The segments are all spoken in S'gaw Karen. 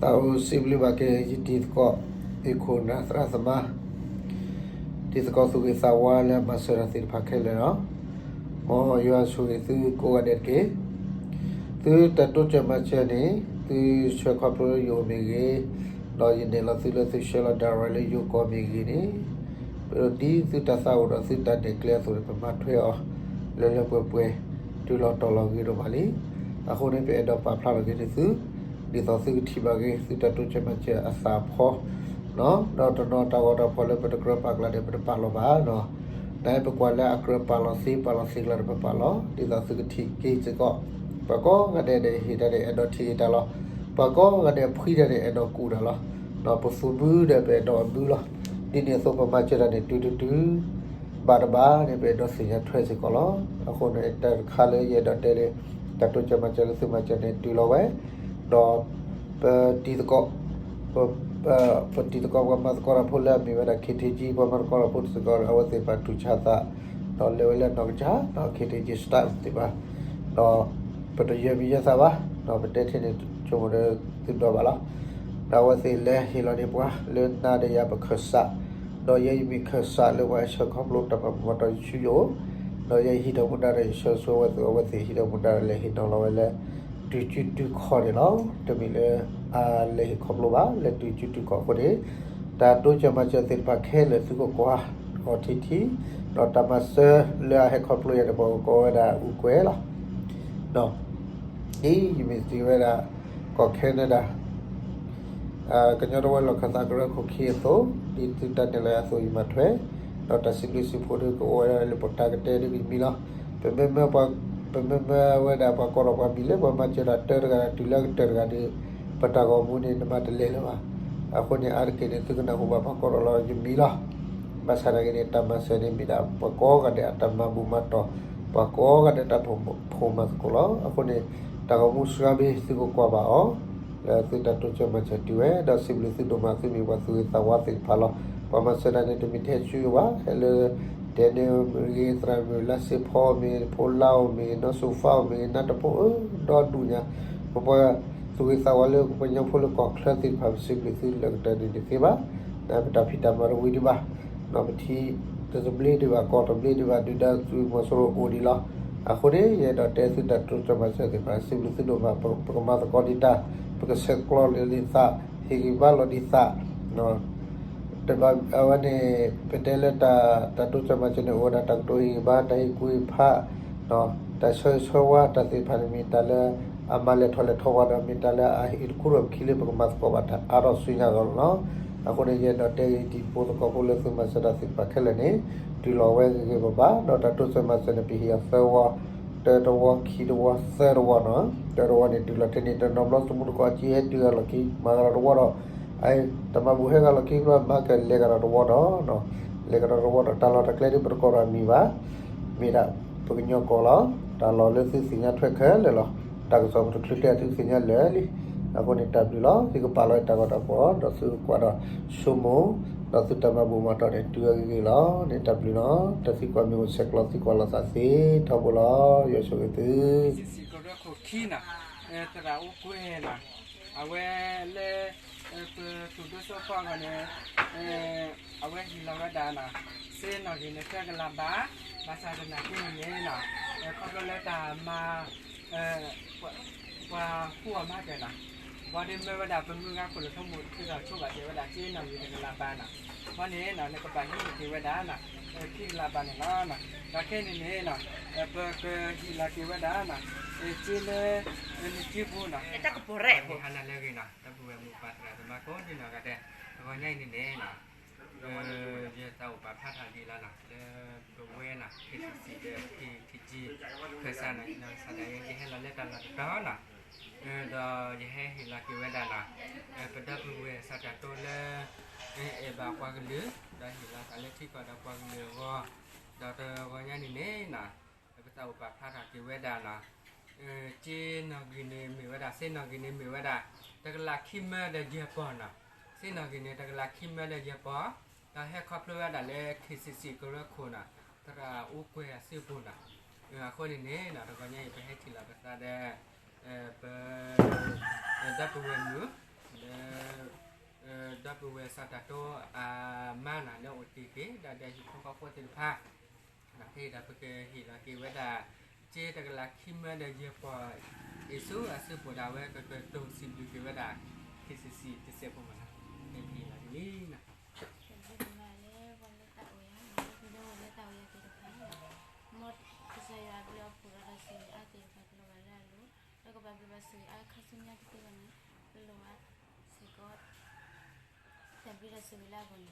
သးအိၣ်စံးဘျုးဘၣ်က့ၤ ယတံၤသကိး အ့ၣ်ခိၣ်နၢ်သရၣ်သမါ တံၤသကိးသူၣ်ဂ့ၤသးဝါလၢအမၤစၢၤတၢ်သ့ၣ်တဖၣ်ခဲလၢာ်လီၤ. မ်ယွၤဆိၣ်ဂ့ၤသုကိးဂၤဒဲးတက့ၢ်. သုတၢ်တိစၢၤမၤစၢၤန့ၣ် သုဆှၢခီဖျိလၢယအိၣ်မ့ၢ်ဂ့ၤ, ဒီးယနဲၣ်လီၤသုလၢသုဆှၢလီၤ direct လၢယိၤကီၢ်မ့ၢ်ဂ့ၤန့ၣ်, ပဒ်သုတၢ်သးအိၣ်ဒီးသုတၢ်နဲၣ်ကျဲအသိးန့ၣ် ပမၤထွဲအီၤ လၢလၢပှဲၤပှဲၤ တုၤလီၤတီၤလီၤဂ့ၤဒိၣ်မးလံ. အဃိန့ၣ် ပအဲၣ်ဒိးပာ်ဖျါထီၣ်က့ၤန့ၢ်သု, ဒ်သိးသုကထံၣ်ဘၣ်က့ၤ သုတၢ်တိစၢၤမၤစၢၤအသးဖီ, ဒီးတနီၤတၢ်ဂီၤတၢ်ဖီၣ်လၢပတကြၢးပာ်ကျါန့ၣ် ပတပာ်လီၤဘၣ်နီၤ. နပကွၢ်လၢအကြၢးပာ်လီၤသ့ ပာ်လီၤသ့ကျါန့ၣ် ပပာ်လီၤ, ဒ်သိးသုကထံၣ်က့ၤစ့ၢ်ကီး, ပှၤကိးဂၤဒဲးန့ၣ် ဟ့ၣ်တၢ်န့ၣ် အဲၣ်ဒိးထံၣ်က့ၤတၢ်လီၤ. ပှၤကိးဂၤဒဲးဖှံတၢ်န့ၣ် အဲၣ်ဒိးကူၣ်တၢ်လီၤ. ပသူၣ်ဘုဒီး ပအဲၣ်ဒိးအဘုလီၤ. ဒ်န့ၣ်အသိး ပမၤစၢၤတၢ်န့ၣ် တုၤတတုၤ ဘၣ်တဘၣ်န့ၣ် ပအဲၣ်ဒိးသ့ၣ်ညါထွဲစ့ၢ်ကီးလီၤ. အဃိန့ၣ် တၢ်တခါလၢယအဲၣ်ဒိးတဲလၢ တၢ်တိစၢၤမၤစၢၤလၢသုမၤစၢၤန့ၣ် တုၤလီၤဝဲ, ဒီး ပတံၤသကိး ပတံၤသကိး ပှၤမၤသကိးတၢ်ဖိလၢအမ့ၢ်ဝဲဒၣ် ခ့ထ့ကံ ပှၤမၤသကိးတၢ်ဖိစ့ၢ်ကီး အဝဲသ့ၣ်တဖၣ်တူၢ်ဆါသး, ဒီးလဲၤဝဲလၢအနီၢ်ကစၢ် ခ့ထ့ကံ staff သ့ၣ်တဖၣ်, ဒီးပတယၢၤမံၤယၢၤသးဘၣ်, ဒီးပတဲထဲန့ၣ် ဆိကမိၣ်ဒီးသုဒိးဘၣ်လီၤ. ဒီးအဝဲသ့ၣ်လဲၤဟ့ၣ်လီၤန့ၢ်ပှၤလၢနၤဒီးယၤပခၢၣ်စး, ဒီးယဲယမ့ၢ်ခၢၣ်စးလၢပှၤဆှၢခီဖျိတၢ်မၤဘူၣ်မၤတီၢ်ယဆူယအိၣ်, ဒီးယဲယဟံးထီၣ်မူဒါဒီးယဆှၢဆိဝဲသ့ၣ် အဝဲသ့ၣ်ဟံးထီၣ်မူဒါဒီးလဲၤဟ့ၣ်နီၤလီၤဝဲလၢ တုၤစုတုၤခီၣ်န့ၣ်လီၤ. တမ့ၢ်လၢအလဲၤဟ့ၣ်ခီဖျိဘၣ် လၢတုၤစုတုၤခီၣ်အဃိန့ၣ်, တၢ်တိစၢၤမၤစၢၤသ့ၣ်တဖၣ်ခဲလၢာ်သုကကွၢ်အီၤထံထံ, ဒီးတၢ်မၤစၢၤလၢအဟဲခီဖျိယၤန့ၣ် ပှၤကကိးဝဲဒၣ်အူကွဲၤလီၤ. ဒီး ဒ်ယမ့ၢ်စံးဝဲဒၣ် ကီၢ် Canada ကညီတဝၢလီၢ်ခၢၣ်သးကရၢခိၣ်ခံအသိး, ဒ်သုတၢ်နဲၣ်လီၤယၤအသိး ယမၤထွဲ, ဒီးတၢ်စံးဘျုးစံးဖှိၣ်ဒုးကအိၣ်ဝဲဒၣ်လၢပတၢ်ကတဲဒုးကမံၤလီၤ. ပမ့မ့ၢ် ပမ့မ့ၢ်ဝဲဒၣ်ပှၤကိးထီၣ်ပှၤမံၤလၢပှၤမၤစၢၤတၢ်တၢတဂၤဒီး တုၤလၢအကတၢၢ်တဂၤဒီး ပတၢ်ဂီၤမူန့ၣ် နမၤတလဲၤလၢၤဘၣ်. အဃိန့ၣ် အါတက့ၢ်န့ၣ် သုကနၢ်ဟူဘၣ်ပှၤကိးထီၣ်လီၤယမံၤလီၤ. ဘၣ်ဆၣ်သနာ်က့န့ၣ် တၢ်မၤစၢၤန့ၣ်မ့ၢ်ဒၣ် ပှၤကိးဂၤဒဲးအတၢ်မၤဘူၣ်မၤတီၢ်, ပှၤကိးဂၤဒဲးတၢ်ဖိမၤသကိးလီၤ. အဃိန့ၣ် တၢ်ဂီၤမူစှၤဘ့ၣ် သုကကွၢ်ဘၣ်အီၤ လၢသုတၢ်တိစၢၤမၤစၢၤတုၤဝဲ, ဒီးစံးဘျုးသုဒိၣ်မး သုမ့ၢ်ပှၤသူၣ်ဂ့ၤသးဝါသ့ၣ်တဖၣ်လီၤ. ပှၤမၤစၢၤတၢ်န့ၣ် တမ့ၢ်ထဲဆူယအိၣ်ဘၣ်, ဟဲလၢ ဒဲန့ၣ်မ့ၢ်ဂ့ၤ, သရၣ်မုၣ်လါစ့ဖီမ့ၢ်ဂ့ၤ, ဖိလါဧိၤမ့ၢ်ဂ့ၤ, နီၢ်စိၤဖါဧိၤမ့ၢ်ဂ့ၤ, နါတဖိဧိၤ, ဒီဒူၣ်ညါ ပပှၤသူၣ်ဂ့ၤသးဝါလၢ ပှၤကညီဖိလၢကီၢ်ချၢသ့ၣ်တဖၣ် ပစံးဘျုးသုလၢကတၢၢ်န့ၣ်တသ့ဘၣ်. ပတၢ်ဖံးတၢ်မၤတဝံၤဒံးဘၣ်, ပထံတသဘျ့ဒံးဘၣ်, ကီၢ်တဘျ့ဒံးဘၣ်, ဒုၣ်ဒါသုးမီၤစိရိၤအိၣ်ဒံးလီၤ. အဃိန့ၣ် ယအဲၣ်ဒိးတဲသုတၢ်တိစၢၤမၤစၢၤသ့ၣ်တဖၣ် စံးဘျုးသုဒိၣ်မး, ပကမၤသကိးဒံးတၢ်, ပကဆဲးကျိးလီၤဒံးသး, ဟ့ၣ်ဂံၢ်ဘါလီၤဒံးသး တဘၣ်အဝဲန့ၣ် ပတဲလၢတၢ်တိစၢၤမၤစၢၤန့ၣ် အိၣ်ဝဲဒၣ်တၢ်ကတိၤဟ့ၣ်ဂံၢ်ဘါ, တၢ်ဟ့ၣ်ကူၣ်ဟ့ၣ်ဖး, တၢ်ဆၢဂ့ၤဆၢဝါ, တၢ်သ့ၣ်တဖၣ်န့ၣ် မ့ၢ်တၢ်လၢအမၤလဲၤထီၣ်လဲၤထီပှၤဒီး မ့ၢ်တၢ်လၢအဟ့ၣ်တခူထီၣ်ပခံလၢပကမၤသကိးဘၣ်တၢ်အါထီၣ်ဆူညါအဂီၢ်လီၤ. အဃိန့ၣ် ယအဲၣ်ဒိးတဲဂ့ၤတံၤဖိသကိးဖိလၢသုမၤစၢၤတၢ်သ့ၣ်တဖၣ်ခဲလၢာ်န့ၣ် တုၤလီၤဝဲဂ့ၤဂ့ၤဘၣ်ဘၣ်, ဒီးတၢ်တိစၢၤမၤစၢၤန့ၣ် ပဟ့ၣ်အီၤသၢဝီ, တၢတဝီ, ခံတဝီ, သၢတဝီနီၤ. တၢတဝီန့ၣ် တုၤလီၤထဲန့ၣ် တနီၤဘျီသမူသကိးက့ဟဲတုၤဂၤလီၢ်ခံ မၤဂၤဒီးတဝီဒီး တၢ်မၤဘူၣ်ဟဲဂၤလီၢ်ခံဘျီ မၤကလဲၤဂၤဒီးတဝီဒီး လဲၤကဒီးတဝီဒီး တၢ်လီၢ်တၢ်ကျဲဒ်ပတကိးဒီးအမံၤဘၣ်, မ့ၢ်ဒၣ်ပကညီကီၢ်လီၤ. တၢ်လီၢ်လၢသုသ့ၣ်ညါထွဲခဲလၢာ်လီၤ. တၢ်ကစီၣ်ပတချုးကျဲသုသ့ၣ်ညါလၢာ်လံ. အဃိန့ၣ်တၢ်ဘျုးလီၤ. သုကပာ်လီၤတၢ်ဂီၤတၢ်ဖီၣ် ဒီးသုကကွၢ်ဒီးဆိကမိၣ်, ဒီးသုတၢ်မၤဘူၣ်မၤတီၢ်န့ၣ် တုၤအဂ့ၤဂ့ၤလီၤန့ၣ် တၢ်ဘျုးလီၤ. တၢ်သံကွၢ်မ့ၢ်အိၣ်ဆဲးကျိးသံကွၢ်လိာ်သးသ့ ထီဘိလီၤ. ယွၤဆိၣ်ဂ့ၤသု စံးစံးကရၢခိၣ်ခံနီၤ, သရၣ်အိၣ်ကွဲနီၤ, အဝဲလၢ ပသူၣ်ဒိၣ်စိဖီအဂီၢ်န့ၣ် အဝဲဟ့ၣ်လီၤဝဲဒၣ်နီၤ, စ့နီၣ်ဂံၢ်န့ၣ် တၢကလးဘၣ်, ဘၣ်ဆၣ်သနာ်က့န့ၣ်နီၤ, ခီဖျိလၢတၢ်မၤ ပှၤဃူအီၣ်မၤကၢၤနီၤ, ဘၣ်ဒ်မ့ၢ်ဝဲဒၣ်ပမုၢ်ဂၤခိၣ်လၢထီမိၢ် သုတၢ်ဆိဘၣ်တဲဝဲဒၣ် စ့နီၣ်ဂံၢ်တကလးဘၣ်နီၤ, ဘၣ်န့ၣ်နီၤ နကဘၣ်ဟံးန့ၢ်က့ၤဝဲဒၣ်နီၤ, ခံကလးဘၣ်န့ၣ်လီၤ. ဒီးခဲန့ၣ်န့ၣ်နီၤ, ပကဟ့ၣ်လီၤက့ၤဝဲဒၣ်နီၤ, စ့လၢ နစ့ပူၤနီၤ, ဟါနၤလၢအဂ့ၤနီၤ, ဒီပုၢ်ဝဲၢ်မိၢ်ပၢ်သရၣ်သမါကိးဒံနီၢ်ဂၤဒဲး, တဂီၤညါအံၤန့ၣ်န့ၣ်နီၤ ယသးအိၣ်ပာ်ဖျါထီၣ်က့ၤလီၤနီၤ, လၢပဝဲနီၤ ခ့စံၣ်စံၣ်ဒီး ခ့ထံကံ ခၢၣ်စးနီၤ, ယနီၢ်ကစၢ်ဒၣ်ယဲ ယဟဲလီၤလၢတၢ်လီၢ်တတီၤနီၤ, ဒီးယဟဲဟ့ၣ်လီၤက့ၤဝဲဒၣ်နီၤ, ပဒီပုၢ်ဝဲၢ်စးတၢ်တိလၢ အဲၣ်ဘၣ်ပှၤကလုာ်, ဒီးဟ့ၣ်လီၤသးလၢထံကီၢ်ဒီးပှၤကလုာ်အဂီၢ်, ဒီးတဂီၤညါန့ၣ်န့ၣ်နီၤ, ပသးအိၣ်ပာ်ဖျါထီၣ်က့ၤဝဲဒၣ်နီၤ စ့နီၣ်ဂံၢ်န့ၣ်မ့ၢ်ဝဲဒၣ်, စ့နီၣ်ဂံၢ်န့ၣ်မ့ၢ်ဝဲဒၣ် တကလးခံမၢဒီးယဲၢ်ပီၢ်နီၤ, စ့နီၣ်ဂံၢ်န့ၣ် တကလးခံမၢဒီးယဲၢ်ပီၢ်, ဒီးဟဲခီဖျိဝဲဒၣ်လၢ ခ့စံၣ်စံၣ်ကရၢခိၣ်နီၤ, သရၣ်အိၣ်ကွဲၤအစုပူၤနီၤ, အဃိန့ၣ်န့ၣ်နီၤ တဂီၤညါအံၤ ပဟဲထံၣ်လိာ်ပသးဒီး ပ ဒီပုၢ်ဝဲၢ်မုၣ် လၢ ဒီပုၢ်ဝဲၢ်စီၤတၢ်တိအမါနီၤ လၢအိၣ်တ့ၢ်က့ၤ ဒီးဒီးဟံၣ်ဖိဃီဖိသ့ၣ်တဖၣ် ခဲအံၤဒီးပကဟ့ၣ်လီၤက့ၤဝဲဒၣ် ကၠ့တကလးခံမၢဒီးယဲၢ်ပီၢ် အ့ၣ်စိအစုပူၤဒီး အဝဲကကတိၤစံးဘျုးက့ၤဝဲဒၣ် ခ့ၣ်စံၣ်စံၣ်တစဲးဖိမးနီၤ ပကဟ့ၣ်လီၤက့ၤလံနီၤ. တၢ်ဘျုးဒိၣ်မးလၢပှၤလၢတၢ်အိၣ်ယၤ ဒီပုၢ်ဝဲၢ်လၢတၢ်အိၣ်ယၤသ့ၣ်တဖၣ် မ်ကစၢ်ယွၤအဘျုးအဖှိၣ်ဒီးတၢ်ဆိၣ်ဂ့ၤအါသ့ၣ်တဖၣ် ကလိၤဘၣ်လၢအလိၤ ဒီးကဘၣ်ဘျုးဘၣ်ဆိၣ်ဂ့ၤအါခါဆူညါတသ့ဘၣ်န့ၣ် ကလိၤဘၣ်စ့ၢ်ကီး တၢ်ဘျုးတၢ်ဆိၣ်ဂ့ၤလၢအဂီၢ်န့ၣ်လီၤ.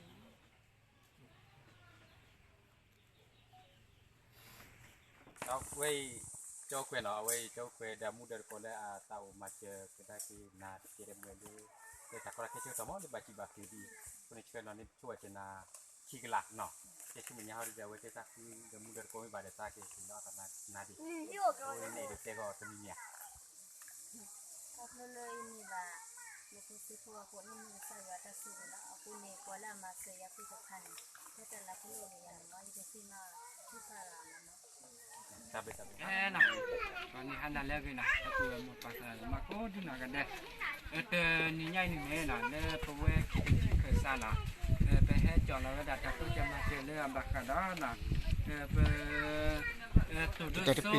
အဝဲအံၤ ကၠီကွဲးနီၤ အဝဲအံၤ ကၠီကွဲးဒီးမူဒီးတကိးလၢအသးအိၣ်မၤစၢၤကဒါက့ၤနၤတကဲးတမှဲၤလၢ လၢတၢ်ကီတၢ်ခဲဆၢကတီၢ်မး လၢဘၣ်စံးဘၣ်က့ၤဒ်အံၤ အဃိန့ၣ်ဆှၢလီၤန့ၣ် တဆိဘၣ်စၢၤနၤ ခံကလးနီၤ ကဲဆူမဲာ်ညါဟီဒ်ဒီး အဝဲသ့ၣ်သးဃုဒီးမူဒီးတကိးမ့ၢ်ဘၣ်ဒီးသးက့ၤဟ့ၣ်လီၤအသးနၤဒ် အဃိန့ၣ်တဲဂီၤတမံၤမံၤဧါ ခီဖျိလၢအံၤန့ၣ်ဘၣ် နဖိစ့ဖိအဃိန့ၣ် မ့ၢ်ကစၢ်ယွၤတၢ်ဆိၣ်ဂ့ၤလီၤ. အဃိန့ၣ် ပှၤလၢအမၤစၢၤယၤသ့ၣ်တဖၣ်န့ၣ် ဖဲတၢ်လၤဖိလၢအဂ့ၤယၤန့ၣ်လီၤ ယကသ့ၣ်နီၣ်ထံဖးလီၤနီၤ ပှၤန့ၣ်ဟါနၤလၢအဂ့ၤနီၤ တၢ်သူၣ်ဝဲမိၢ်ပၢ်သးလၢမၤကိးဒ်နီၢ်ဂၤဒဲး တနံၤညါအံၤန့ၣ်နီၤ လၢပဝဲခံကထံၣ်ခၢၣ်စးနီၤ ပဟဲကၠီၣ်လီၤဝဲဒၣ်တၢ်တိစၢၤမၤစၢၤလၢအဘၣ်ဃးဒီးနီၤ ပ တိၢ်ဒိၣ်စိ လၢ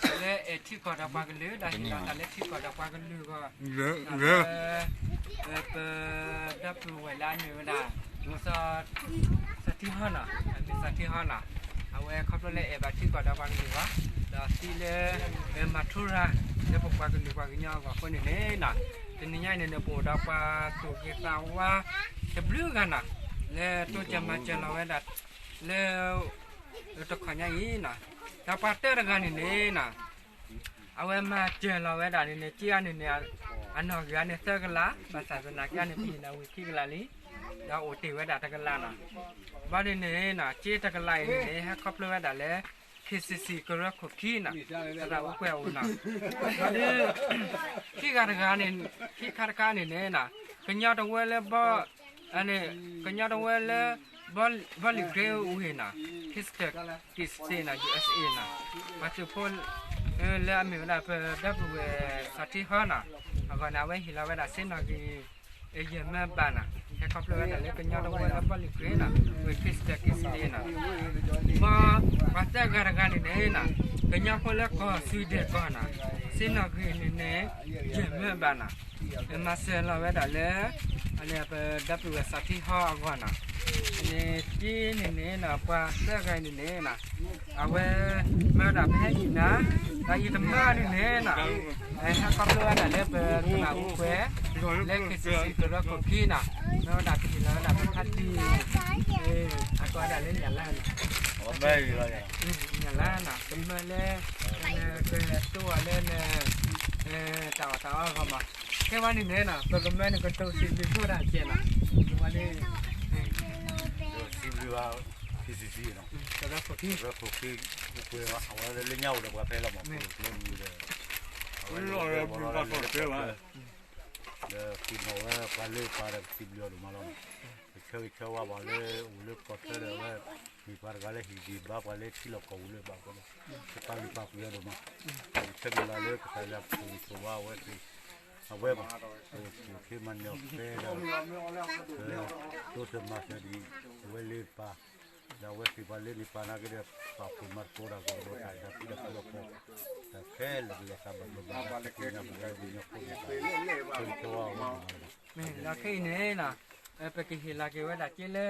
အဲၣ်ထံကီၢ်ဒီးပှၤကလုာ် ဒီးဟ့ၣ်လီၤတၢ်လၢထံကီၢ်ဒီးပှၤကလုာ်အဂီၢ် လၢ ပ ဒီပုၢ်ဝဲၢ်လၢအမ့ၢ်ဝဲဒၣ် စီၤထံဟီနီၤ အမ့ၢ်စီၤထံဟီနီၤ အဝဲခီဖျိလၢအဲၣ်ဘၣ်ထံကီၢ်ဒီးပှၤကလုာ်အဂီၢ် ဒီးသံလၢ မၤထူရၤ လၢပပှၤကလုာ်ပှၤကညီအဂီၢ်အဃိန့ၣ်န့ၣ်နီၤ တနံၤညါအံၤန့ၣ် ပအိၣ်ဒီးပှၤသူၣ်ဂ့ၤသးဝါ တဘျုးဂၤနီၤ လၢတိစၢၤမၤစၢၤလီၤဝဲဒၣ် လၢ တခီညါအံၤနီၤ ဒီးပှၤတၢတဂၤန့ၣ်န့ၣ်နီၤ အဝဲမၤစၢၤလီၤဝဲဒၣ်န့ၣ်န့ၣ် က့အါန့ၣ်န့ၣ် အနီၢ်ဂံၢ်အါန့ၣ်သၢကလး ဘၣ်ဆၣ်သနာ်က့န့ၣ် ပဟ့ၣ်နၤဝံၤခံကလးလံ ဒီးအိၣ်တ့ၢ်ဝဲဒၣ်တကလးနီၤ ဘၣ်န့ၣ်န့ၣ်နီၤ က့တကလးအံၤန့ၣ်န့ၣ် ဟဲခီဖျိဝဲဒၣ်လၢ ခ့ၣ်စံၣ်စံၣ်ကရၢခိၣ်ခံနီၤ သရၣ်အူကွဲးအအိၣ်နီၤ ဘၣ်ဒီး ခံဂၤတဂၤန့ၣ် ခံခါတခါန့ၣ်န့ၣ်နီၤ ကညီတဝၢလၢဘီ န့ၣ် ကညီတဝၢလၢ ဘီလံၤကြ့ဝ့ၢ်နီၤ Houston က့ၣ်စ့နီၤ ယူၢ်အ့ၣ်အ့ၣ်နီၤ ပှၤသုးဖိ လၢအမ့ၢ်ဝဲဒၣ်ပဒီပုၢ်ဝဲၢ်စီၤထံဟီနီၤ အဂီၢ်န့ၣ် အဝဲဟ့ၣ်လီၤဝဲဒၣ်စ့နီၣ်ဂံၢ် ယဲၢ်မၢဘးနီၤ ဟဲခီဖျိဝဲဒၣ်လၢကညီတဝၢလၢဘီလံၤကြ့နီၤ ဝ့ၢ် Houston က့ၣ်စ့နီၤ မ်ပှၤသၢဂၤတဂၤန့ၣ်န့ၣ်နီၤ ကညီဖိလၢကီၢ် Sweden ကီၢ်နီၤ စ့နီၣ်ဂံၢ်န့ၣ်န့ၣ် ယဲၢ်မၢဘးနီၤ မၤစၢၤလီၤဝဲဒၣ်လၢ အန့ၣ်ပဒီပုၢ်ဝဲၢ်စီၤထံဟီအဂီၢ်နီၤ န့ၣ်က့န့ၣ်န့ၣ်နီၤ ပှၤသၢဂၤန့ၣ်န့ၣ်နီၤ အဝဲ မၢဒၣ်ပဟဲဟံၣ်နၤ ဒီးယတမၢန့ၣ်န့ၣ်နီၤ ဟဲခီဖျိဝဲဒၣ်လၢပသရၣ်အူကွဲး လၢ ခ့ၣ်စံၣ်စံၣ်ကရၢခိၣ်ခံနီၤ မၢဝဲဒၣ်ပဟ့ၣ်လီၤဝဲဒၣ်ပဖါတံၢ် အကိးဝဲဒၣ်လၢညၣ်လါနီၤ ညၣ်လါနီၤ ကမၢလၢ နကတိၤအီၤလၢန တၢ်အီၣ်တၢ်အီအဂီၢ်မး ခဲဝဲန့ၣ်န့ၣ်နီၤ ပကမၢနကတိၤစံးဘျုးဆိတၢ်ကဲနီၤ ဝဲလၢ စံးဘျုးဘၣ် ခ့ၣ်စံၣ်စံၣ်နီၤ ကရၢခိၣ်ခံ ကရၢခိၣ်ခံ အူကွဲးဘၣ် အဝဲလၢညါအိၣ်ဒီးပှၤဖဲလီၤမး ကျိမံၤဒီး အဝဲလၢ ဒီးဃ့ၢ်နီၣ်ဝဲပှၤလၢပှၤဒီးကစံးဘျုးအီၤဒိၣ်မးလီၤ. ကဆၢဂ့ၤဆၢဝါပှၤလၢအိၣ်လၢကီၢ်ချၢဒီးအဝဲ မ့ၢ်ပှၤတဂၤလၢဟ့ၣ်ဂံၢ်ဘါပှၤလၢထံလီၢ်ကီၢ်ပူၤလၢဘၣ်ဃိဒီး ကပာ်လုၢ်ပာ်ပှ့ၤအီၤဒိၣ်မး. ကဆၢမုၢ်လၢ်လၢကစၢ်ယွၤကဆိၣ်ဂ့ၤဆိၣ်ဝါအဝဲသ့ၣ် အဝဲဘၣ် အိၣ်ဆူၣ်ချ့မၤနၢၤအီၤဖဲဒီး တိစၢၤမၤစၢၤဒ် အဝဲလၢပၢ် ဒီးအဝဲသ့ၣ်ပှၤလၢန့ၣ်ပၢ်နာ်က့ဒီး ပာ်ဖှိၣ်မၤသကိးတၢ်ကီးဒီးတၢ်ဆါဖံးတၢ်ဖုအဖီ တၢ်ခဲလၢာ်ကလဲၤသးဘၣ်ဘၣ်ဘၣ် ပှၤသ့ၣ်ညါပှၤလၢပှၤကညီဖိန့ၣ် ဆၢဂ့ၤဆၢဝါအီၤဝဲန့ၣ်လီၤ. ဒီးခဲအံၤန့ၣ်နီၤ ပကဟ့ၣ်လီၤက့ၤဝဲဒၣ်က့လၢ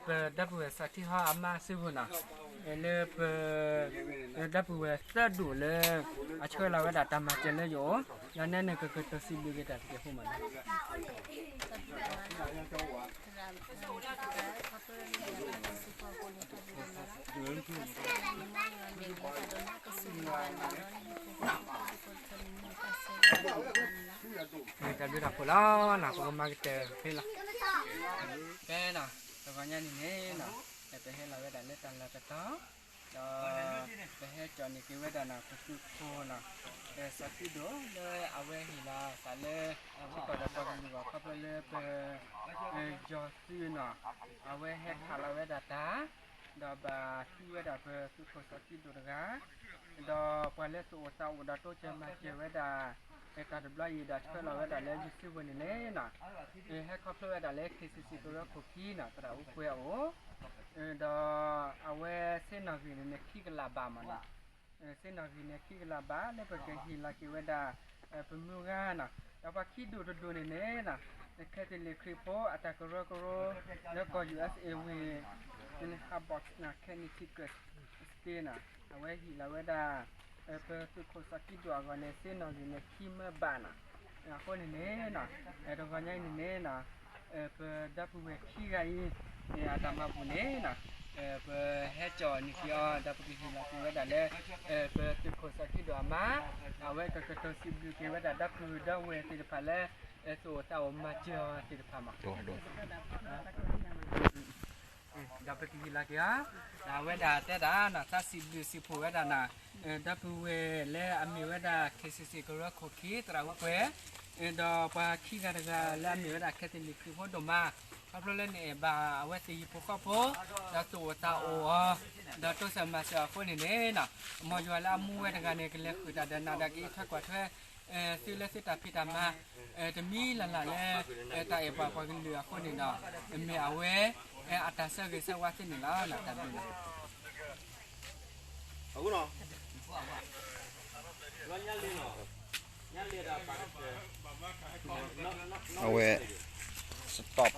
ပဒီပုၢ်ဝဲၢ်စီၤထံဟီအမါစုပူၤနီၤ လၢပ ဒီပုၢ်ဝဲၢ်သၢဒူၣ်လၢ အဆှၢလီၤဝဲဒၣ်တၢ်မၤစၢၤလၢယအိၣ် ဒီးနဲန့ၣ်ကကတိၤစံးဘျုးက့ၤတၢ်တကဲးဖိမးနီၤ တၢ်ဘျုးတၢ်ဖှိၣ်လီၤနီၤ ပကမၤကတၢၢ်ဖဲလီၤ. ဖဲနီၤ တဂီၤညါန့ၣ်န့ၣ်နီၤ ပဟဲလီၤဝဲဒၣ်လၢတၢ်လီၢ်တတီၤ ဒီး ပဟဲကၠီၣ်န့ၢ်က့ၤဝဲဒၣ်နီၤ ပသုးခိၣ်နီၤ စီၤထံဒိၣ်လၢအဝဲဟ့ၣ်လီၤသးလၢ ထံကီၢ်ဒီးပှၤကလုာ်အဂီၢ်ခီဖျိလၢပ ယီၤသုးနီၤ အဝဲဟဲခးလီၤဝဲဒၣ်တၢ် ဒီးဘၣ်သံဝဲဒၣ်ပသုးခိၣ်စီၤကံးဒိၣ်တဂၤ, ဒီးပှၤလၢသူၣ်အိၣ်သးအိၣ်ဒီးတိစၢၤမၤစၢၤဝဲဒၣ် တၢ်တဘျီအံၤဒီးဆှၢလီၤဝဲဒၣ်လၢ YouTube န့ၣ်န့ၣ်နီၤ, ဟဲခီဖျိဝဲဒၣ်လၢ KCC ကရၢခိၣ်ခံနီၤ သရၣ်အူကွဲၤအအိၣ်, ဒီးအဝဲစ့နီၣ်ဂံၢ်န့ၣ်န့ၣ် ခံကလးဘးမးနီၤ, စ့နီၣ်ဂံၢ်န့ၣ် ခံကလးဘး လၢပကဟ့ၣ်လီၤက့ၤဝဲဒၣ် ပမုၢ်ဂၤနီၤ, ဒီးပှၤခံဒူၣ်တဒူၣ်န့ၣ်န့ၣ်နီၤ, ခဲသလံးခရံာ်ဖိအတၢ်ကရၢကရိ လၢကီၢ် ယူၣ်အၢၣ်စ့ၣ်ဝ့ၢ် Humboldt နီၤ Connecticut State နီၤ, အဝဲဟ့ၣ်လီၤဝဲဒၣ် ပသုးခိၣ်စီၤကံးဒိၣ်အဂီၢ်န့ၣ် စ့နီၣ်ဂံၢ်န့ၣ် ခံမၢဘးနီၤ, အဃိန့ၣ်န့ၣ်နီၤ, တဂီၤညါအံၤန့ၣ်န့ၣ်နီၤ, ပဒီပုၢ်ဝဲၢ်ခံဂၤအံၤ အတၢ်မၤဘူၣ်န့ၣ်နီၤ, ပဟဲကၠီၣ်န့ၢ်က့ၤအီၤ ဒီးပကဟ့ၣ်လီၤက့ၤဝဲဒၣ်လၢ ပသုးခိၣ်စီၤကံးဒိၣ်အမါ, အဝဲကကတိၤစံးဘျုးက့ၤဝဲဒၣ်ဒီပုၢ်ဝဲၢ်ဒီဝဲၢ်သ့ၣ်တဖၣ်လၢ သူၣ်အိၣ်သးအိၣ်မၤစၢၤအီၤသ့ၣ်တဖၣ်မး ဒီးပကဟ့ၣ်လီၤက့ၤအီၤ, ဒီးအဝဲဒၣ်တဲဒၣ်နီၤ သးစံးဘျုးစံးဖှိၣ်ဝဲဒၣ်နီၤ, ဒီပုၢ်ဝဲၢ်လၢအမ့ၢ်ဝဲဒၣ် KCC ကရၢခိၣ်ခံ သရၣ်အူကွဲၤ, ဒီးပှၤခံဂၤတဂၤလၢအမ့ၢ်ဝဲဒၣ် ခဲသလံးခရံာ်ဖိဒိၣ်မး, ခီဖျိလၢနအဲၣ်ဘၣ်အဝဲသ့ၣ်ဟံၣ်ဖိဃီဖိ, ဒီးသူၣ်အိၣ်သးအိၣ်အီၤ, ဒီးတိစၢၤမၤစၢၤအဃိန့ၣ်န့ၣ်နီၤ, မ်ယွၤလၢအမူဝဲတဂၤန့ၣ် ကလဲၤဃုာ်တၢ်ဒီးနၤဒီးကအံးထွဲကွၢ်ထွဲ သုလၢသုတၢ်ဖံးတၢ်မၤ တမံၤလၢ်လၢ်လၢ တၢ်အဲၣ်ပှၤပှၤကလုာ်အဃိန့ၣ်ဒီး မ့ၢ်အဝဲ အတၢ်ဆၢဂ့ၤဆၢဝါသ့န့ၣ်လီၤ. တၢ်ဘျုးလီၤ. အဝဲ stop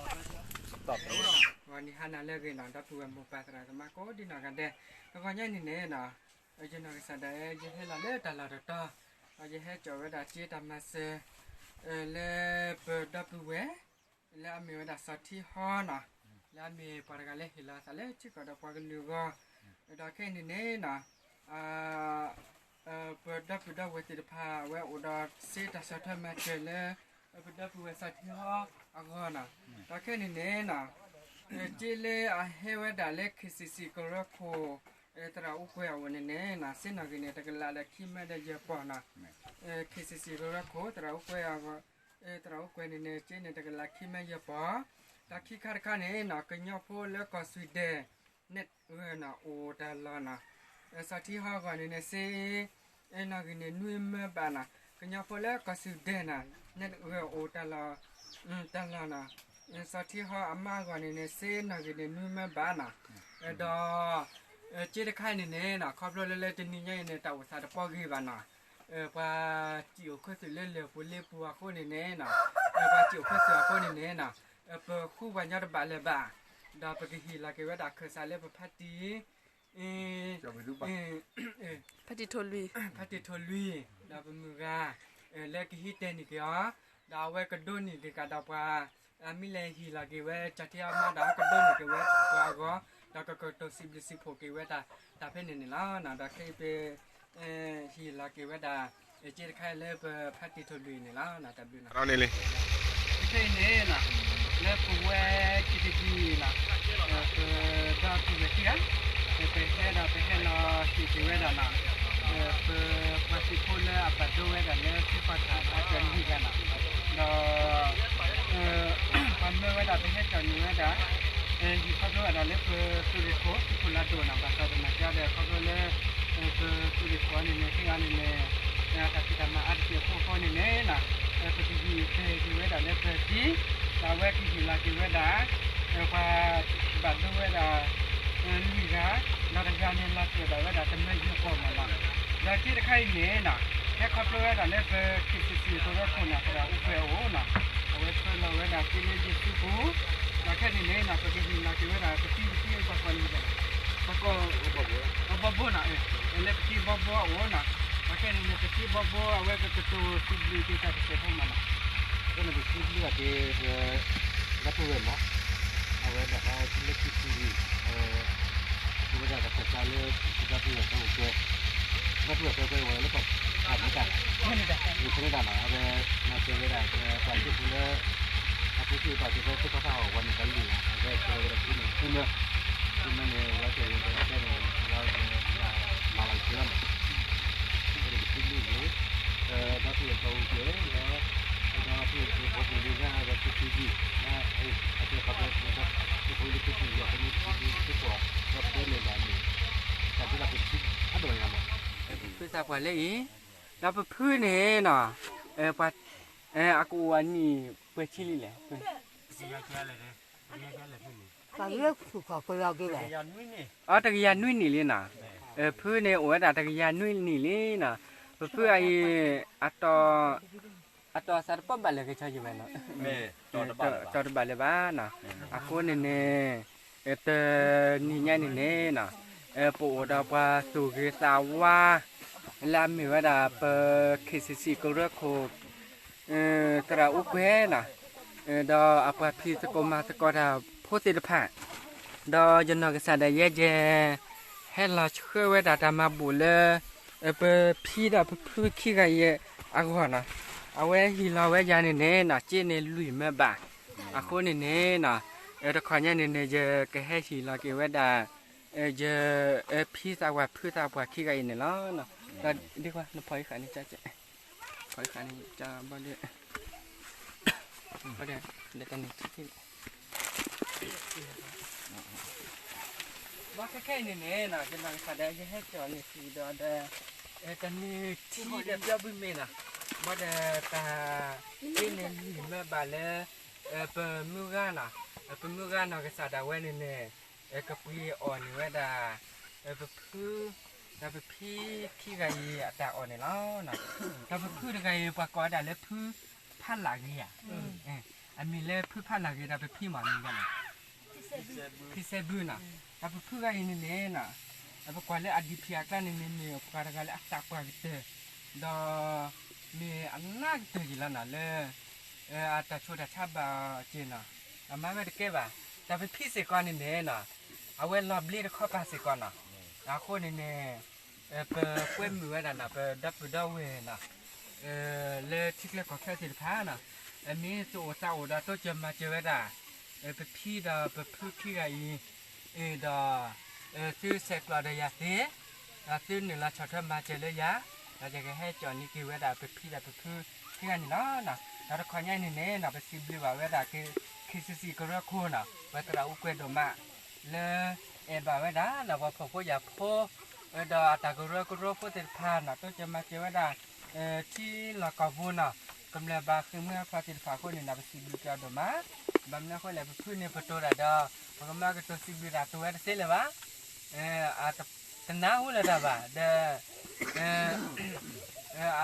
stop ဂီၤနံၤဟါနၤလၢအဂ့ၤနီၤ ဒီပုၢ်ဝဲၢ်မိၢ်ပၢ်သရၣ်သမါကိးဒံနီၢ်ဂၤဒဲး, တဂီၤညါအံၤန့ၣ်န့ၣ်နီၤ, ယနီၢ်ကစၢ်ဒၣ် ယဟဲလီၤလၢတၢ်လီၢ်တတီၤ, ဒီးယဟဲကၠီၣ်ဝဲဒၣ်စ့တၢ်မၤစၢၤ လၢပဒီပုၢ်ဝဲၢ် လၢအမ့ၢ်ဝဲဒၣ်စီၤထံဟီနီၤ, လၢအမ့ၢ်ပှၤတဂၤလၢဟ့ၣ်လီၤအသးလၢထံကီၢ်ဒီးပှၤကလုာ်အဂီၢ်, ဒီးခဲအံၤန့ၣ်န့ၣ်နီၤ ပဒီပုၢ်ဒီဝဲၢ်သ့ၣ်တဖၣ် အဝဲအိၣ်ဒီးစ့တၢ်ဆီၣ်ထွဲမၤစၢၤလၢ ပဒီပုၢ်ဝဲၢ်စီၤထံဟီအဂီၢ်နီၤ, ဒီးခဲအံၤန့ၣ်န့ၣ်နီၤ, စ့လၢအဟဲဝဲဒၣ်လၢ KCC ကရၢခိၣ် သရၣ်အူကွဲၤအအိၣ်န့ၣ်န့ၣ်နီၤ စ့နီၣ်ဂံၢ်န့ၣ် တကလးဒီးခံမၢဒီးယဲၢ်ပီၢ်နီၤ, KCC ကရၢခိၣ် သရၣ်အူကွဲၤအဂီၢ် သရၣ်အူကွဲၤန့ၣ်န့ၣ် စ့န့ၣ်တကလးခံမၢယဲၢ်ပီၢ်, ဒီးခံခါတခါန့ၣ်နီၤ ကညီဖိလၢကီၢ် Sweden နဲၣ်ဂၢၢ်နီၤ အိၣ်တၢ်လီၢ်နီၤ, စီၤထံဟီအဂီၢ်န့ၣ်န့ၣ် စ့နီၣ်ဂံၢ်န့ၣ် နွံမၢဘးနီၤ, ကညီဖိလၢကီၢ် Sweden နီၤ နဲၣ်ဂၢၢ်အိၣ်တၢ်လီၢ် တၢ်လီၢ်နီၤ, စီၤထံဟီအမါအဂီၢ်န့ၣ်န့ၣ် စ့နီၣ်ဂံၢ်န့ၣ် နွံမၢဘးနီၤ, ဒီး စ့တခါအံၤန့ၣ်န့ၣ်နီၤ ခီဖျိလၢလၢတနံၤညါအံၤန့ၣ် တၢ်အိၣ်သးတပီၢ်ဂ့ၤဘၣ်နီၤ, ပှၤစံၣ်အိၣ်ခူသူၣ်လၢလၢၢ်ပူၤလ့ပူၤအဃိန့ၣ်န့ၣ်နီၤ, ပှၤစံၣ်အိၣ်ခူသူၣ်အဃိန့ၣ်န့ၣ်နီၤ, ပဃူပှၤညီတဘၣ်လၢၤဘၣ်, ဒီးပကဟ့ၣ်လီၤက့ၤဝဲဒၣ်ခၢၣ်စးလၢပဖါတံၢ် ဖါတံၢ်ထိၣ်လွံၢ်, ဖါတံၢ်ထိၣ်လွံၢ် ဒီးပမုၢ်ဂၤ လၢကဟံးတဲာ်န့ၢ်က့ၤအီၤ, ဒီးအဝဲကဒိးန့ၢ်က့ၤကဒီးပှၤ အမ့ၢ်လဲၤဟ့ၣ်လီၤက့ၤဝဲ စီၤထံဟီအမါဒီး ကဒိးန့ၢ်က့ၤဝဲပှၤအဂီၢ်, ဒီးကကတိၤစံးဘျုးစံးဖှိၣ်က့ၤဝဲတၢ် တၢ်ဖဲန့ၣ်န့ၣ်လီၤ. ဒီးခဲအံၤပ ဟ့ၣ်လီၤက့ၤဝဲဒၣ် စ့တခါလၢပဖါတံၢ်ထိၣ်လွံၢ်န့ၣ်လီၤ. တၢ်ဘျုးန့ၣ် ခဲအံၤန့ၣ် လၢပဝဲခံတဒံန့ၣ် ပဒီပုၢ်ဝဲၢ်ခံဂၤ ပဟဲဒီးပဟဲလီၤဟ့ၣ်က့ၤဝဲဒၣ်နီၤ ပပှၤသုးဖိလၢအဘၣ်ဒိဝဲဒၣ်လၢသုးပှၤထးအတၢ်နံၣ်ဂၤနီၤ, ဒီး ပှၤမၢဝဲဒၣ် ပဟဲကၠီၣ်န့ၢ်ဝဲဒၣ် ဟံၣ်ခီဖျိဝဲဒၣ်လၢပသုးရ့ၣ်ခိၣ် သုးခိၣ်လၤဒိၣ်နီၤ, ဘၣ်ဆၣ်သနာ်က့ဒီး ခီဖျိလၢ ပသုးရ့ၣ်ခိၣ်န့ၣ်န့ၣ် သ့ၣ်ညါန့ၣ်န့ၣ် တၢ်ဖံးတၢ်မၤအါတက့ၢ်အဃိန့ၣ်န့ၣ်နီၤ, ပကဟ့ၣ်က့ၤဝဲဒၣ်လၢပသံ ဒီးအဝဲကဟ့ၣ်လီၤက့ၤဝဲဒၣ် ပှၤဘၣ်ဒိဝဲဒၣ် လွံၢ်ဂၤ, ဒီးတဂၤန့ၣ် လီၤတဲာ်ဘၣ်ဝဲဒၣ်တမၢယဲၢ်ပီၢ်မးနီၤ, ဒီးစ့တခါအံၤန့ၣ်နီၤ ဟဲခီဖျိဝဲဒၣ်လၢပ KCC ကရၢခိၣ်န့ၣ် သရၣ်အူကွဲၤအအိၣ်နီၤ, အဝဲဆှၢလီၤဝဲဒၣ်စ့လၢယဲၢ်ဆံပူၤ, ဒီးခဲအံၤန့ၣ်နီၤ ပကဟ့ၣ်လီၤက့ၤဝဲဒၣ်ပသံပသံပှၤကိးန့ၣ် ပှၤကိး ဘီဘိနီၤ, လၢပသံဘီဘိအအိၣ်နီၤ, ဒီးခဲအံၤန့ၣ် ပသံဘီဘိအဝဲကကတိၤစံးဘျုးက့ၤတၢ်တစဲးဖိမးနီၤ, အဃိန့ၣ် ပစံးဘျုးဘၣ်က့ၤ ပဒီပုၢ်ဝဲၢ်မး, အဝဲဒၣ်လၢခံဆံလွံၢ် အဝဲဒၣ်တၢ်ခၢၣ်စးလၢ ပဒီပုၢ်ဝဲၢ်သၢကွဲ, ဒီပုၢ်ဝဲၢ်သၢကွဲဝဲလၢကီၢ် Canada နီၤ, လၢ Canada နီၤ, အဝဲမၤစၢၤဝဲဒၣ် ပှၤသုးဖိလၢ အဖိဆံးအပၢ်က့ၤဖဲသ့ၣ်ခီသၣ်ဟီၣ်ဝဲန့ၣ် ကလုာ်နီၤ, အဝဲဆှၢဝဲဒၣ်ဆူန့ၣ် ဆူမၢ, ဆူမၢန့ၣ် ဝဲကဲဝဲဒၣ်န့ၣ် လၢမၤလီၤက့ၤလီၤနီၤ, အဝဲဒၣ်ပစံးဘျုးက့ၤ ဒီပုၢ်ဝဲၢ်သၢကွဲဒီး ဖုသးပှၢ်လၢအံၤ, ဒီးပဖုန့ၣ်နီၤ, ပှၤ, အကအိၣ်အနံၣ်ပှဲၤဆံလံလဲၣ်. အတကယၤနွံနံၣ်လံနီၤ, ဖုန့ၣ်အိၣ်ဝဲဒၣ်တကယၤနွံနံၣ်လံနီၤ, ပဖုအံၤ အတီၤသးတပီၢ်ဘၣ်လၢကဆီယံၤဝဲနီၤ, တီၤတဘၣ်လၢၤဘၣ်နီၤ, အဃိန့ၣ်န့ၣ်, တနံၤညါန့ၣ်န့ၣ်နီၤ, ပအိၣ်ဒီးပှၤသူၣ်ဂ့ၤသးဝါ, လၢအမ့ၢ်ဝဲဒၣ်ပ KCC ကရၢခိၣ် သရၣ်အူကွဲၤနီၤ, ဒီးအပှၤဖံးသကိးမၤသကိးတၢ်ဖိသ့ၣ်တဖၣ်, ဒီးယနီၢ်ကစၢ်ဒၣ်ယဲယဲ, ဟဲလီၤဆှၢဝဲဒၣ်တၢ်မၤဘူၣ်လၢ, ပဖံဒီးပဖုခံဂၤအံၤအဂီၢ်နီၤ, အဝဲဟ့ၣ်လီၤဝဲယၤန့ၣ်န့ၣ်နီၤ က့န့ၣ်လွံၢ်မၢဘၣ်, အဃိန့ၣ်န့ၣ်နီၤ, တခီညါန့ၣ်န့ၣ် ယကဟဲဟ့ၣ်လီၤက့ၤဝဲဒၣ်, ယ, ဖံသးပှၢ်ဖုသးပှၢ်ခံဂၤအံၤန့ၣ်လီၤ, ဒီးဒ်ကွၢ်နဖီၣ်အံၤဃာ်န့ၣ်, ဖီၣ်အံၤဃာ်န့ၣ်, ဘၣ်ဒီး, ဘၣ်ဒီး, လၢတၢ်န့ၣ်ထံၣ် ဘၣ်ခဲခဲအံၤန့ၣ်န့ၣ်နီၤ ယနီၢ်ကစၢ်ဒီး ယဟဲကၠီၣ်န့ၢ်စံးဒီးဒီး, တနံၤထံဒီးပျီဘုမ့ၢ်နီၤ, ဘၣ်ဒီးတၢ်, က့န့ၣ်လွံၢ်မၢဘၣ်လၢ, ပမုၢ်ဂၤနီၤ, ပမုၢ်ဂၤနီၢ်ကစၢ်ဒၣ်ဝဲန့ၣ်န့ၣ်, ကပှ့ၤအီၣ်န့ၢ်ဝဲဒၣ်, ပဖု, ဒီးပဖံခံဂၤအံၤအတၢ်အီၣ်န့ၣ်လီၤ. ဒီးပဖုတဂၤအံၤ ပှၤကိးဝဲဒၣ်လၢဖုဖးလၢ်ဂ့ၤဧါ, အမံၤလၢဖုဖးလၢ်ဂ့ၤဒီးပဖံမ့ၢ်မံၤဂၤန့ၣ် ဖံစဲဘုနီၤ, ဒီးပဖုဂၤအံၤန့ၣ်န့ၣ်နီၤ, ပကွၢ်လၢအဒံၣ်ဖံးအကျါန့ၣ်န့ၣ် မ့ၢ်ပှၤတဂၤလၢအသးပှၢ်ကတၢၢ်, ဒီး, မ့ၢ်အနၢ်ကတၢၢ်ယံၤလီၤနီၤလၢ, အတၢ်ဆိးတၢ်ဆါဘၣ်အီၤက့ၤနီၤ, အမၤဝဲတကဲဘၣ်, ဒီးပဖံစ့ၢ်ကီးန့ၣ်န့ၣ်နီၤ, အဝဲလီၤဘျ့တခီပၤစ့ၢ်ကီးနီၤ, အဃိန့ၣ်န့ၣ် ပကွဲမုာ်ဝဲဒၣ်နီၤ ပဒီပုၢ်ဒီဝဲၢ်နီၤ, လၢထံချၢကီၢ်ချၢသ့ၣ်တဖၣ်နီၤ, မ့ၢ်သူၣ်အိၣ်သးအိၣ်ဒီးတိစၢၤမၤစၢၤဝဲဒၣ်, ပဖံဒီးပဖုခံဂၤအံၤ, ဒီး, သုဆဲးကျိးဒီးယၤသ့, ဒီးသုနုာ်လီၤဆီၣ်ထွဲမၤစၢၤလၢယၤ, ဒီးယကဟဲကၠီၣ်န့ၢ်က့ၤဝဲဒၣ်ပဖံဒီးပဖုခံဂၤန့ၣ်လီၤ. ဒီးတခီညါအံၤန့ၣ်န့ၣ်နီၤ ပစံးဘျုးဘၣ်ဝဲဒၣ် KCC ကရၢခိၣ်နီၤ ပသရၣ်အူကွဲၤဒိၣ်မး လၢအဲၣ်ဘၣ်ဝဲဒၣ်နီၤ ပှၤဖှီၣ်ဖိယာ်ဖိ, ဒီးအတၢ်ကရၢကရိဖိသ့ၣ်တဖၣ်နီၤ တိစၢၤမၤစၢၤဝဲဒၣ်, ထံလီၢ်ကီၢ်ပူၤနီၤ, ကမျၢၢ်ဘၣ်ဃ့ၢ်မှံဟးဖျိးသ့ၣ်တဖၣ်အဃိန့ၣ်နီၤ ပစံးဘျုးက့ၤအီၤဒိၣ်မး, ဘၣ်မနုၤအဃိလဲၣ် ပဖုန့ၣ်ပတိၤတၢ်ဒီး, ပကမၤကတိၤစံးဘျုးတၢ်တိၤဝဲတသ့လၢၤဘၣ်, တနၢ်ဟူလၢၤတၢ်ဘၣ်, ဒီး အ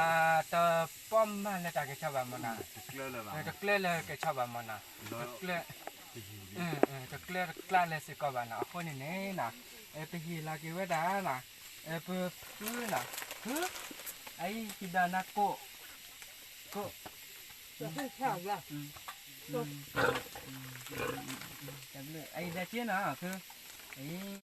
တပီၢ်မၢ်လၢတၢ်ကဆီဘၣ်မၢ်နီၤ, တကျၢလၢကဆီဘၣ်မၢ်နီၤ, တကျၢ, တကျၢတကျါလၢၤစ့ၢ်ကီးဘၣ်နီၤ, အဃိန့ၣ်န့ၣ်နီၤ, ပဟ့ၣ်လီၤက့ၤဝဲဒၣ်နီၤ, ပဖုနီၤ, ဖု, အအံၤဟံၣ်ဒီးနၤကိး, ကိး, အအံၤဒီးက့နီၤ, ဖု, အအံၤ